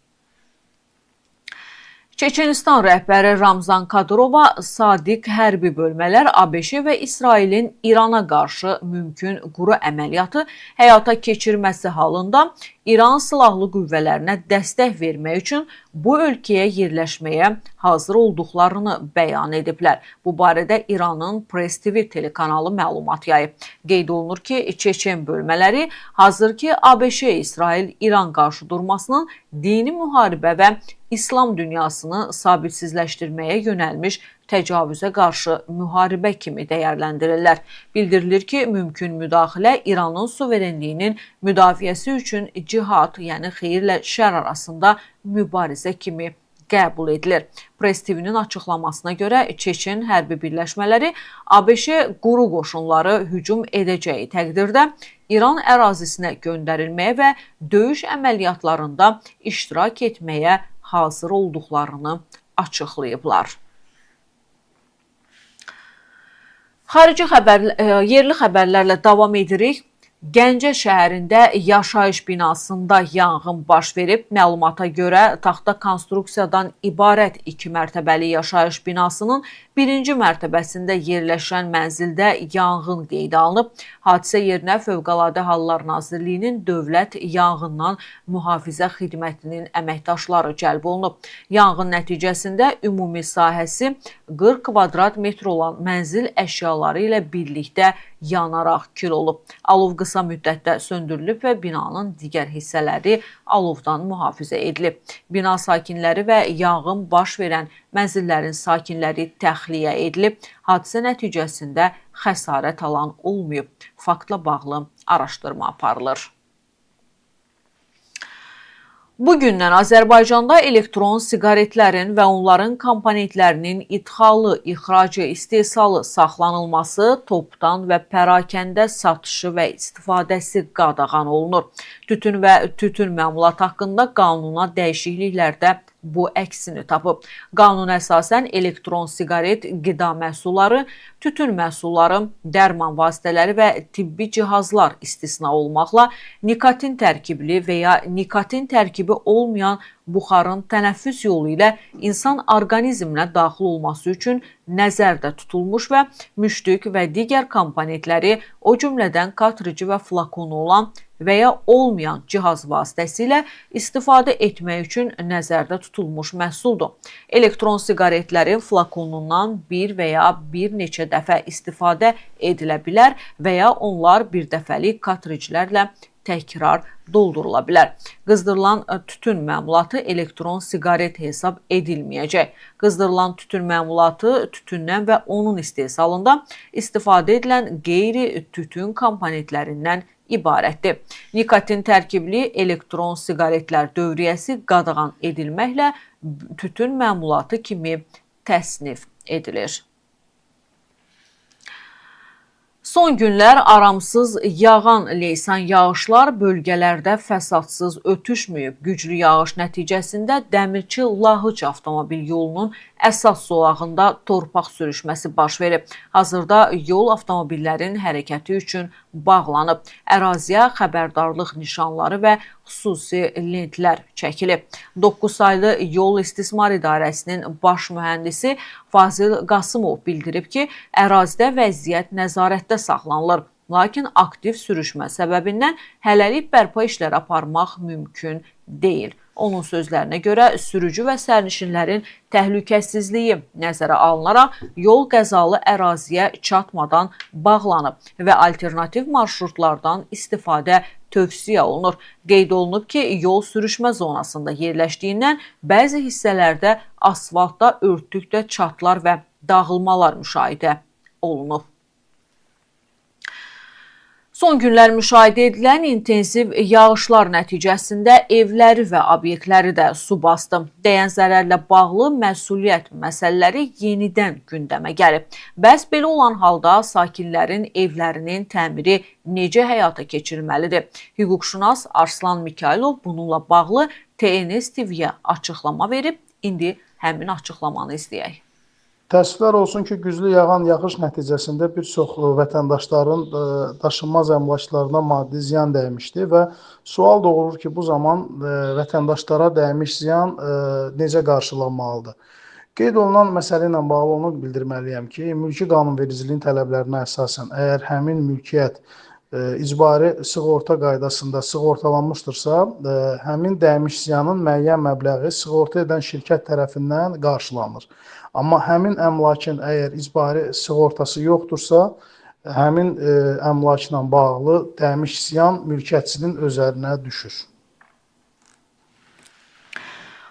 Çeçenistan rəhbəri Ramzan Kadırova sadiq hərbi bölmələr ABŞ və İsrailin İrana qarşı mümkün quru əməliyyatı həyata keçirməsi halında İran silahlı qüvvələrinə dəstək vermək üçün bu ölkəyə yerləşməyə hazır olduqlarını bəyan ediblər. Bu barədə İranın Press TV telekanalı məlumat yayıb. Qeyd olunur ki, Çeçen bölmələri hazır ki ABŞ, İsrail, İran qarşıdurmasının dini müharibə və İslam dünyasını sabitsizləşdirməyə yönəlmiş təcavüzə qarşı müharibə kimi dəyərləndirirlər. Bildirilir ki, mümkün müdaxilə İranın suverenliyinin müdafiəsi üçün cihad, yəni xeyirlə şər arasında mübarizə kimi qəbul edilir. Press TV-nin açıqlamasına görə Çeçen hərbi birləşmələri ABŞ quru qoşunları hücum edəcəyi təqdirdə İran ərazisinə göndərilməyə və döyüş əməliyyatlarında iştirak etməyə hazır olduqlarını açıqlayıblar. Xarici yerli xəbərlərlə davam edirik. Gəncə şəhərində yaşayış binasında yanğın baş verib. Məlumata görə taxta konstruksiyadan ibarət 2 mərtəbəli yaşayış binasının 1-ci mərtəbəsində yerləşən mənzildə yanğın qeydə alınıb. Hadisə yerinə Fövqəladə Hallar Nazirliyinin Dövlət Yanğından Mühafizə Xidmətinin əməkdaşları cəlb olunub. Yanğın nəticəsində ümumi sahəsi 40 kvadrat metr olan mənzil əşyaları ilə birlikdə yanaraq kül olub. Alov qısa müddətdə söndürülüb və binanın digər hissələri alovdan mühafizə edilib. Bina sakinləri və yanğın baş verən mənzillərin sakinləri təxliyə edilib. Hadisə nəticəsində xəsarət alan olmayıb. Faktla bağlı araşdırma aparılır. Bugündən Azərbaycanda elektron siqaretlərin və onların komponentlərinin idxalı, ixracı, istehsalı, saxlanılması, topdan və pərakəndə satışı və istifadəsi qadağan olunur. Tütün və tütün məmulatı haqqında qanuna dəyişikliklərdə bu əksini tapıb. Qanuna əsasən elektron siqaret, qida məhsulları, tütün məhsulları, dərman vasitələri və tibbi cihazlar istisna olmaqla nikotin tərkibli və ya nikotin tərkibi olmayan buxarın tənəffüs yolu ilə insan orqanizminə daxil olması üçün nəzərdə tutulmuş və müştük və digər komponentləri, o cümlədən katrici və flakonu olan və ya olmayan cihaz vasitəsilə istifadə etmək üçün nəzərdə tutulmuş məhsuldur. Elektron siqaretlərin flakonundan bir və ya bir neçə dəfə istifadə edilə bilər və ya onlar bir dəfəlik katriclərlə təkrar doldurula bilər. Qızdırılan tütün məmulatı elektron siqaret hesab edilməyəcək. Qızdırılan tütün məmulatı tütündən və onun istehsalında istifadə edilən qeyri-tütün komponentlərindən ibarətdir. Nikotin tərkibli elektron siqaretlər dövriyyəsi qadağan edilməklə tütün məmulatı kimi təsnif edilir. Son günlər aramsız yağan leysan yağışlar bölgələrdə fəsadsız ötüşməyib. Güclü yağış nəticəsində Dəmirçi-Lahıc avtomobil yolunun əsas zolağında torpaq sürüşməsi baş verib. Hazırda yol avtomobillərin hərəkəti üçün bağlanıb. Əraziyə xəbərdarlıq nişanları və xüsusi lentlər çəkilib. 9 saylı Yol İstismar İdarəsinin baş mühəndisi Fazil Qasımov bildirib ki, ərazidə vəziyyət nəzarətdə saxlanılır. Lakin aktiv sürüşmə səbəbindən hələlik bərpa işləri aparmaq mümkün deyil. Onun sözlərinə görə sürücü və sərnişinlərin təhlükəsizliyi nəzərə alınaraq yol qəzalı əraziyə çatmadan bağlanıb və alternativ marşrutlardan istifadə tövsiyə olunur. Qeyd olunub ki, yol sürüşmə zonasında yerləşdiyindən bəzi hissələrdə asfaltda örtükdə çatlar və dağılmalar müşahidə olunub. Son günlər müşahidə edilən intensiv yağışlar nəticəsində evləri və obyektləri də su bastı. Dəyən zərərlə bağlı məsuliyyət məsələləri yenidən gündəmə gəlib. Bəs belə olan halda sakinlərin evlərinin təmiri necə həyata keçirilməlidir? Hüquqşünas Arslan Mikayılov bununla bağlı TNS TV-yə açıqlama verib. İndi həmin açıqlamanı izləyək. Təəssüflər olsun ki, güclü yağan yağış nəticəsində bir çox vətəndaşların daşınmaz əmlaklarına maddi ziyan dəymişdi və sual doğurur ki, bu zaman vətəndaşlara dəymiş ziyan necə qarşılanmalıdır? Qeyd olunan məsələ ilə bağlı onu bildirməliyəm ki, mülki qanunvericiliyin tələblərinə əsasən, əgər həmin mülkiyyət icbari sığorta qaydasında sığortalanmışdırsa, həmin dəymiş ziyanın müəyyən məbləği sığorta edən şirkət tərəfindən qarşılanır. Amma həmin əmlakın əgər icbari sığortası yoxdursa, həmin əmlakla bağlı dəymiş ziyan mülkiyyətçinin özərinə düşür.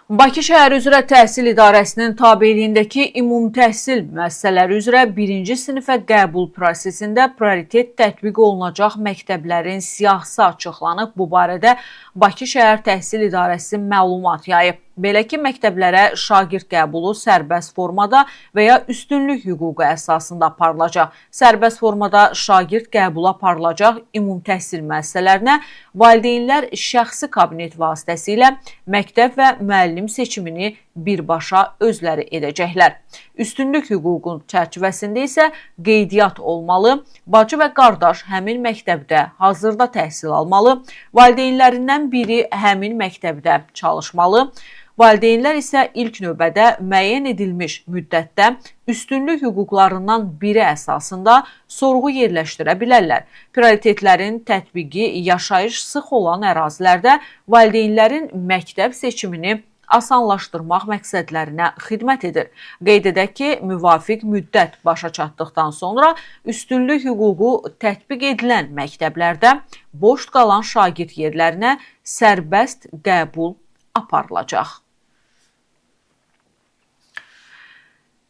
Bakı şəhəri üzrə Təhsil İdarəsinin tabeliyindəki ümumi təhsil müəssisələri üzrə 1-ci sinifə qəbul prosesində prioritet tətbiq olunacaq məktəblərin siyahısı açıqlanıb. Bu barədə Bakı şəhər Təhsil İdarəsi məlumat yayıb. Belə ki, məktəblərə şagird qəbulu sərbəst formada və ya üstünlük hüququ əsasında aparılacaq. Sərbəst formada şagird qəbulu aparılacaq ümumi təhsil müəssisələrinə valideynlər şəxsi kabinet vasitəsilə məktəb və müəllim seçimini birbaşa özləri edəcəklər. Üstünlük hüququn çərçivəsində isə qeydiyyat olmalı, bacı və qardaş həmin məktəbdə hazırda təhsil almalı, valideynlərindən biri həmin məktəbdə çalışmalı, valideynlər isə ilk növbədə müəyyən edilmiş müddətdə üstünlük hüquqlarından biri əsasında sorğu yerləşdirə bilərlər. Prioritetlərin tətbiqi yaşayış sıx olan ərazilərdə valideynlərin məktəb seçimini asanlaşdırmaq məqsədlərinə xidmət edir. Qeyd edək ki, müvafiq müddət başa çatdıqdan sonra üstünlük hüququ tətbiq edilən məktəblərdə boş qalan şagird yerlərinə sərbəst qəbul aparılacaq.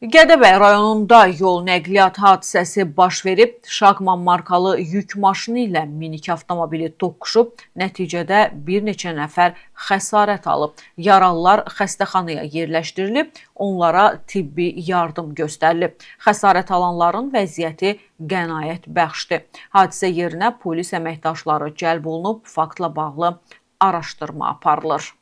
Gədəbəy rayonunda yol nəqliyyat hadisəsi baş verib. Şaqman markalı yük maşını ilə minik avtomobili toqquşub. Nəticədə bir neçə nəfər xəsarət alıb. Yaralılar xəstəxanaya yerləşdirilib, onlara tibbi yardım göstərilib. Xəsarət alanların vəziyyəti qənaət bəxşdir. Hadisə yerinə polis əməkdaşları cəlb olunub, faktla bağlı araşdırma aparılır.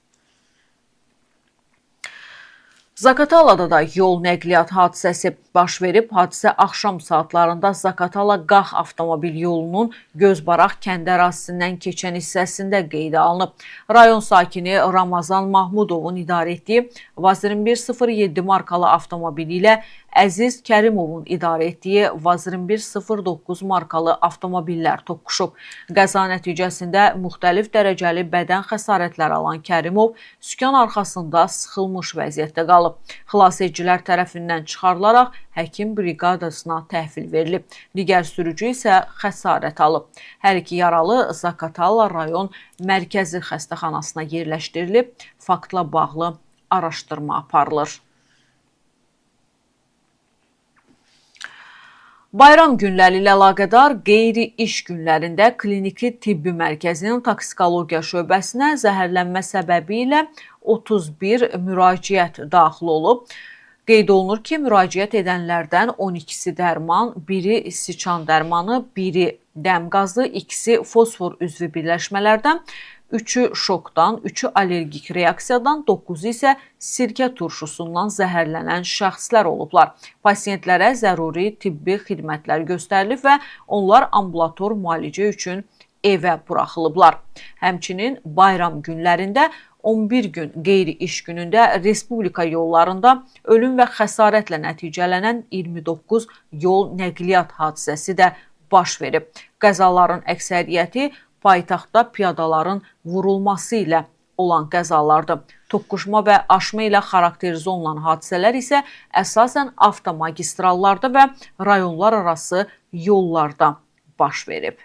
Zaqatalada da yol nəqliyyat hadisəsi baş verib. Hadisə axşam saatlarında Zaqatala-Qax avtomobil yolunun Gözbaraq kənd ərazisindən keçən hissəsində qeydə alınıb. Rayon sakini Ramazan Mahmudovun idarə etdiyi VAZ 2107 markalı avtomobili ilə Əziz Kərimovun idarə etdiyi VAZ 2109 markalı avtomobillər toqquşub. Qəza nəticəsində müxtəlif dərəcəli bədən xəsarətləri alan Kərimov sükan arxasında sıxılmış vəziyyətdə qalıb. Xilasedicilər tərəfindən çıxarılaraq həkim briqadasına təhvil verilib. Digər sürücü isə xəsarət alıb. Hər iki yaralı Zaqatala rayon mərkəzi xəstəxanasına yerləşdirilib. Faktla bağlı araşdırma aparılır. Bayram günləri ilə əlaqədar qeyri-iş günlərində Kliniki Tibbi Mərkəzinin Toksikologiya şöbəsinə zəhərlənmə səbəbi ilə 31 müraciət daxil olub. Qeyd olunur ki, müraciət edənlərdən 12-si dərman, biri siçan dərmanı, biri dəm qazı, ikisi fosfor üzvü birləşmələrdən, 3-ü şokdan, 3-ü allergik reaksiyadan, 9-u isə sirkə turşusundan zəhərlənən şəxslər olublar. Pasientlərə zəruri tibbi xidmətlər göstərilib və onlar ambulator müalicə üçün evə buraxılıblar. Həmçinin bayram günlərində 11 gün qeyri-iş günündə Respublika yollarında ölüm və xəsarətlə nəticələnən 29 yol nəqliyyat hadisəsi də baş verib. Qəzaların əksəriyyəti paytaxtda piyadaların vurulması ilə olan qəzalardır. Toqquşma və aşma ilə xarakterizə olunan hadisələr isə əsasən avtomagistrallarda və rayonlar arası yollarda baş verib.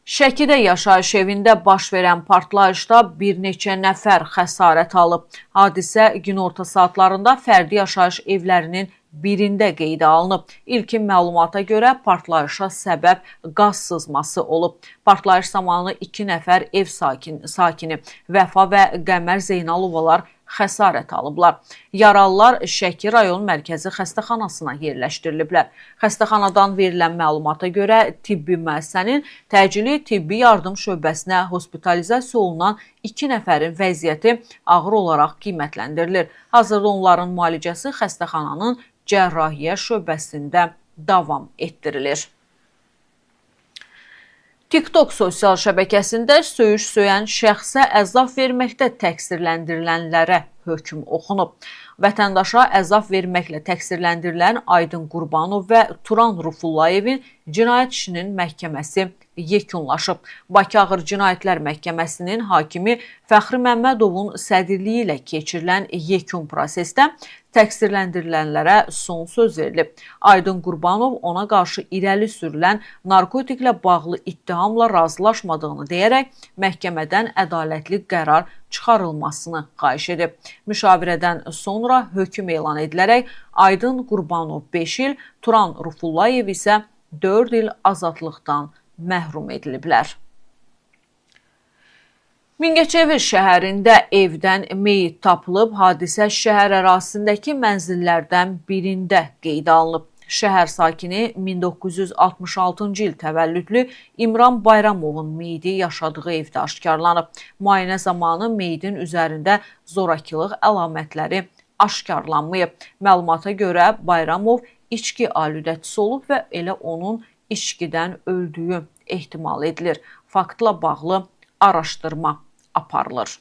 Şəkidə yaşayış evində baş verən partlayışda bir neçə nəfər xəsarət alıb. Hadisə günorta saatlarında fərdi yaşayış evlərinin birində qeydə alınıb. İlkin məlumata görə partlayışa səbəb qaz sızması olub. Partlayış zamanı 2 nəfər ev sakini Vəfa və Qəmər Zeynalovalar xəsarət alıblar. Yaralılar Şəki rayon mərkəzi xəstəxanasına yerləşdiriliblər. Xəstəxanadan verilən məlumata görə tibbi müəssisənin təcili tibbi yardım şöbəsinə hospitalizasiya olunan 2 nəfərin vəziyyəti ağır olaraq qiymətləndirilir. Hazırda onların müalicəsi xəstəxananın cərrahiyyə şöbəsində davam etdirilir. TikTok sosial şəbəkəsində söyüş söyən şəxsə əzab verməkdə təqsirləndirilənlərə hökm oxunub. Vətəndaşa əzab verməklə təqsirləndirilən Aydın Qurbanov və Turan Rufullayevin cinayət işinin məhkəməsi yekunlaşıb. Bakı Ağır Cinayətlər Məhkəməsinin hakimi Fəxri Məmmədovun sədrliyi ilə keçirilən yekun prosesdə təqsirləndirilənlərə son söz verilib. Aydın Qurbanov ona qarşı irəli sürülən narkotiklə bağlı ittihamla razılaşmadığını deyərək məhkəmədən ədalətli qərar çıxarılmasını xahiş edib. Müşavirədən sonra hökm elan edilərək Aydın Qurbanov 5 il, Turan Rufullayev isə 4 il azadlıqdan məhrum ediliblər. Mingəçevir şəhərində evdən meyit tapılıb, hadisə şəhər ərazisindəki mənzillərdən birində qeydə alınıb. Şəhər sakini 1966-cı il təvəllüdlü İmran Bayramovun meyidi yaşadığı evdə aşkarlanıb. Müayinə zamanı meyidin üzərində zorakılıq əlamətləri aşkarlanmayıb. Məlumata görə Bayramov içki aludəçisi olub və elə onun içkidən öldüyü ehtimal edilir. Faktla bağlı araşdırma aparılır.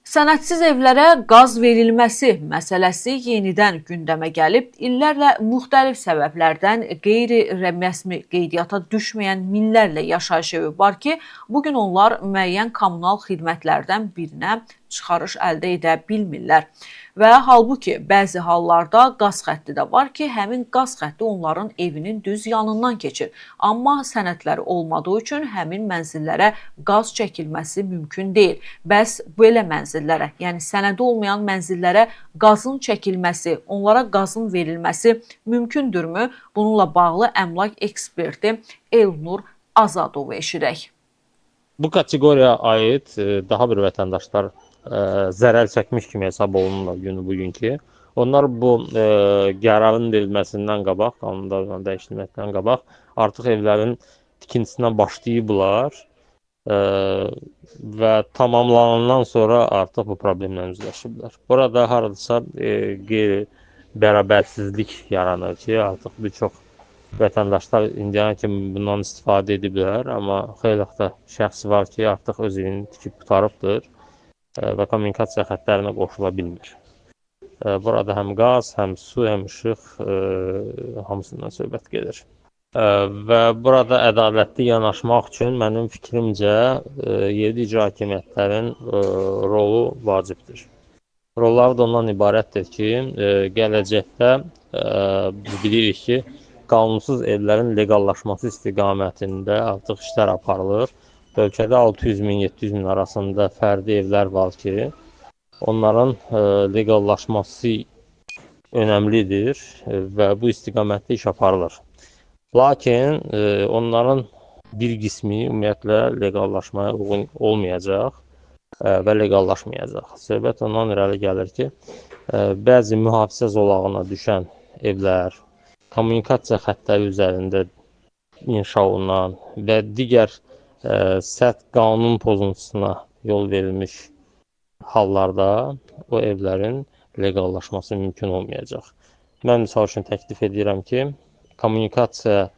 Sənədsiz evlərə qaz verilməsi məsələsi yenidən gündəmə gəlib. İllərlə müxtəlif səbəblərdən qeyri-rəsmi qeydiyyata düşməyən minlərlə yaşayış evi var ki, bugün onlar müəyyən kommunal xidmətlərdən birinə çıxarış əldə edə bilmirlər. Və halbuki bəzi hallarda qaz xətti də var ki, həmin qaz xətti onların evinin düz yanından keçir. Amma sənədləri olmadığı üçün həmin mənzillərə qaz çəkilməsi mümkün deyil. Bəs belə mənzillərə, yəni sənədi olmayan mənzillərə qazın çəkilməsi, onlara qazın verilməsi mümkündürmü? Bununla bağlı əmlak eksperti Elnur Azadovu eşidək. Bu kateqoriyaya aid daha bir vətəndaşlar zərər çəkmiş kimi hesab olunurlar günü bugünkü. Onlar bu qərarın verilməsindən qabaq, qanunların dəyişdirilməsindən qabaq artıq evlərin tikintisinə başlayıblar və tamamlanandan sonra artıq bu problemlə üzləşiblər. Burada haradasa qeyri-bərabərsizlik yaranır ki, artıq bir çox vətəndaşlar indiyənə kimi bundan istifadə ediblər, amma xeyli da şəxs var ki, artıq öz evini tikib qurtarıbdır və kommunikasiya xəttlərinə qoşula bilmir. Burada həm qaz, həm su, həm işıq hamısından söhbət gedir. Və burada ədalətli yanaşmaq üçün mənim fikrimcə yerli icra hakimiyyətlərin rolu vacibdir. Rolları da ondan ibarətdir ki, gələcəkdə bilirik ki, qanunsuz evlərin leqallaşması istiqamətində artıq işlər aparılır. Ölkədə 600 min, 700 min arasında fərdi evlər var ki, onların leqallaşması önəmlidir və bu istiqamətdə iş aparılır. Lakin onların bir qismi ümumiyyətlə leqallaşmaya uyğun olmayacaq və leqallaşmayacaq. Söhbət ondan irəli gəlir ki, bəzi mühafizə zolağına düşən evlər, kommunikasiya xəttləri üzərində inşa olunan və digər sərt qanun pozuntusuna yol verilmiş hallarda o evlərin leqallaşması mümkün olmayacaq. Mən misal üçün təklif edirəm ki, kommunikasiya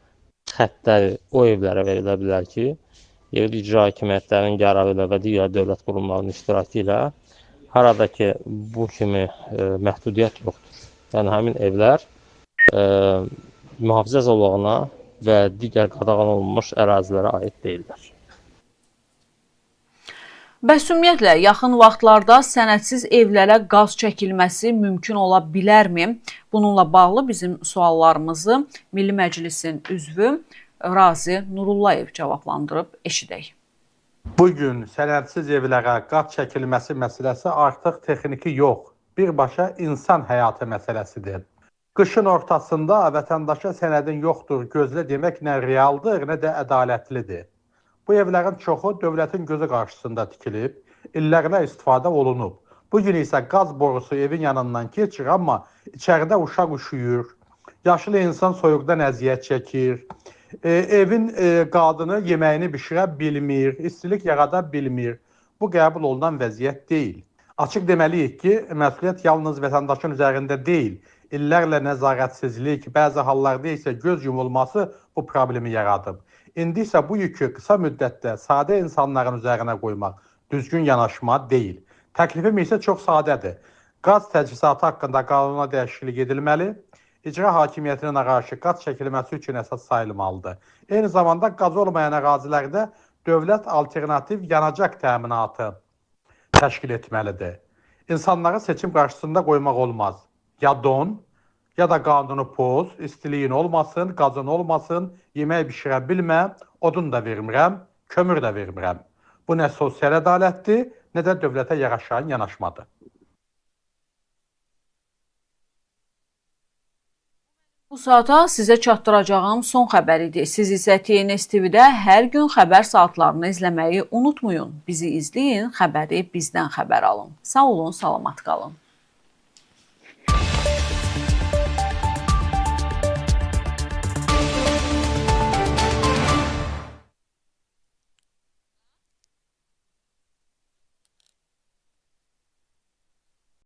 xəttləri o evlərə verilə bilər ki, yerli icra hakimiyyətlərinin qərarı ilə və digər dövlət qurumlarının iştirakı ilə harada ki bu kimi məhdudiyyət yoxdur. Yəni həmin evlər mühafizə zolağına və digər qadağan olunmuş ərazilərə aid deyillər. Bəs ümumiyyətlə, yaxın vaxtlarda sənədsiz evlərə qaz çəkilməsi mümkün ola bilərmi? Bununla bağlı bizim suallarımızı Milli Məclisin üzvü Razi Nurullayev cavablandırıb, eşidək. Bugün sənədsiz evlərə qaz çəkilməsi məsələsi artıq texniki yox, birbaşa insan həyatı məsələsidir. Qışın ortasında vətəndaşa sənədin yoxdur gözlə demək nə realdır, nə də ədalətlidir. Bu evlərin çoxu dövlətin gözü qarşısında tikilib, illərlə istifadə olunub. Bu gün isə qaz borusu evin yanından keçir, amma içəridə uşaq üşüyür, yaşlı insan soyuqdan əziyyət çəkir, evin qadını yeməyini bişirə bilmir, istilik yarada bilmir. Bu qəbul olunan vəziyyət deyil. Açıq deməliyik ki, məsuliyyət yalnız vətəndaşın üzərində deyil. İllərlə nəzarətsizlik, bəzi hallarda isə göz yumulması bu problemi yaradıb. İndi isə bu yükü qısa müddətdə sadə insanların üzərinə qoymaq düzgün yanaşma deyil. Təklifim isə çox sadədir. Qaz təchizatı haqqında qanuna dəyişiklik edilməli, icra hakimiyyətinin arayışı qaz çəkilməsi üçün əsas sayılmalıdır. Eyni zamanda qaz olmayan ərazilərdə dövlət alternativ yanacaq təminatı təşkil etməlidir. İnsanları seçim qarşısında qoymaq olmaz. Ya don, ya da qanunu poz, istiliyin olmasın, qazın olmasın, yemək bişirə bilmə, odun da vermirəm, kömür də vermirəm. Bu nə sosial ədalətdir, nə də dövlətə yaraşan yanaşmadır. Bu saata sizə çatdıracağım son xəbər idi. Siz isə TNS TV-də hər gün xəbər saatlarını izləməyi unutmayın. Bizi izləyin, xəbəri bizdən xəbər alın. Sağ olun, salamat qalın.